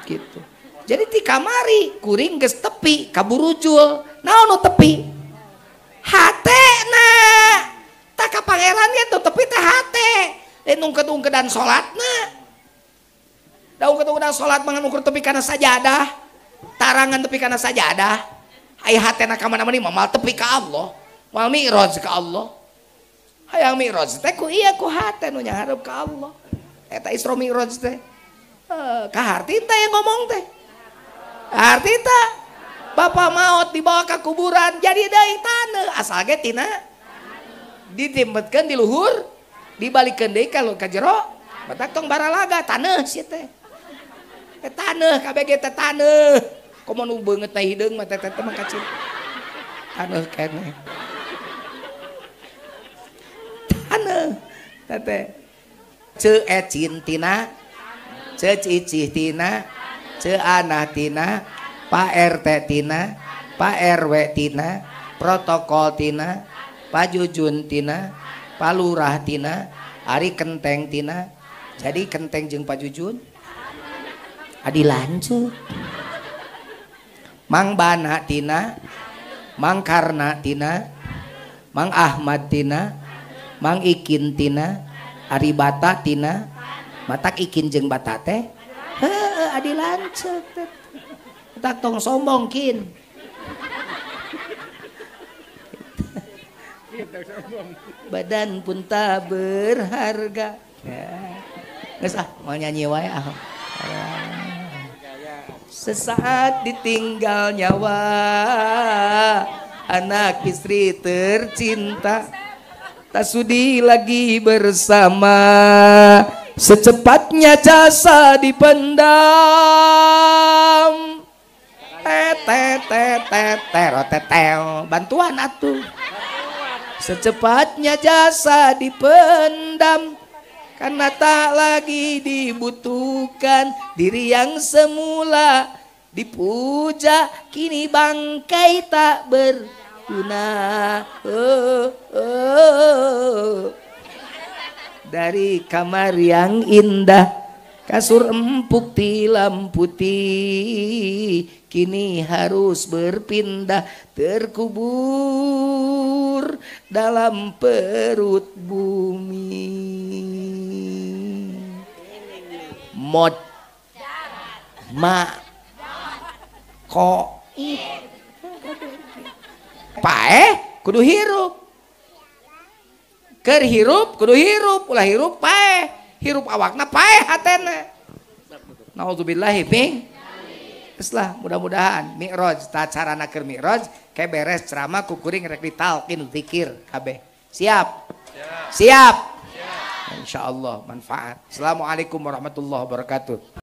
Gitu. Jadi ti kamari kuring geus tepi ka Burujul. Naon nu tepi? Hatena. Tah ka pangeran ge tuh tepi teh hate. Lain ungked-ungkedan salatna. Da ungked-ungkedan salat mah ukur tepi kana sajadah. Tarangan tepi kana sajadah. Ai hatena ka mana-mana mah moal tepi ka Allah. Moal mi'raj ka Allah. Hayang mi'raj teh ku ieu ku hate nu nyahareup ka Allah. Eta Isra Mi'raj teh. Kaharti teh yang ngomong teh. Arti teh bapak maot dibawa ke kuburan jadi deui taneuh asal ge tina ditimpetkeun di luhur dibalikeun deui ka ka jero batak tong baralaga taneuh sia teh. Teh taneuh kabeh ge teh taneuh. Komo nu beungeut na hideung mah teh teh mah kacir. Taneuh keneh. Taneuh teh. Ceu ecin tina, ceu cicih tina, ceu anah tina, Pak RT tina, Pak RW tina, protokol tina, Pak Jujun tina, Pak Lurah tina, ari kenteng tina. Jadi kenteng jeung Pak Jujun adi lanjut. Mang Bana tina, Mang Karna tina, Mang Ahmad tina, Mang Ikin tina, ari Bata tina, matak Ikin jeung Bata teh. Heuh adi lanceuk teh. Tak tong sombong kin. Badan pun tak berharga. Geus ah, mau nyanyi wae ah. Sesaat ditinggal nyawa, anak istri tercinta, tak sudi lagi bersama, secepatnya jasa dipendam. Bantuan atuh. Secepatnya jasa dipendam, karena tak lagi dibutuhkan. Diri yang semula dipuja, kini bangkai tak berguna. Oh, oh. Dari kamar yang indah, kasur empuk tilam putih, kini harus berpindah, terkubur dalam perut bumi. Mod ma ko pae kudu hirup. Keur hirup kudu hirup, ulah hirup pae. Hirup awakna pae hatena. Nauzubillahi min. Geus lah, mudah-mudahan mi'raj, tah carana keur mi'raj ke beres ceramah ku kuring rek ditalqin zikir kabeh. Siap? Siap. Siap. Insyaallah manfaat. Assalamualaikum warahmatullahi wabarakatuh.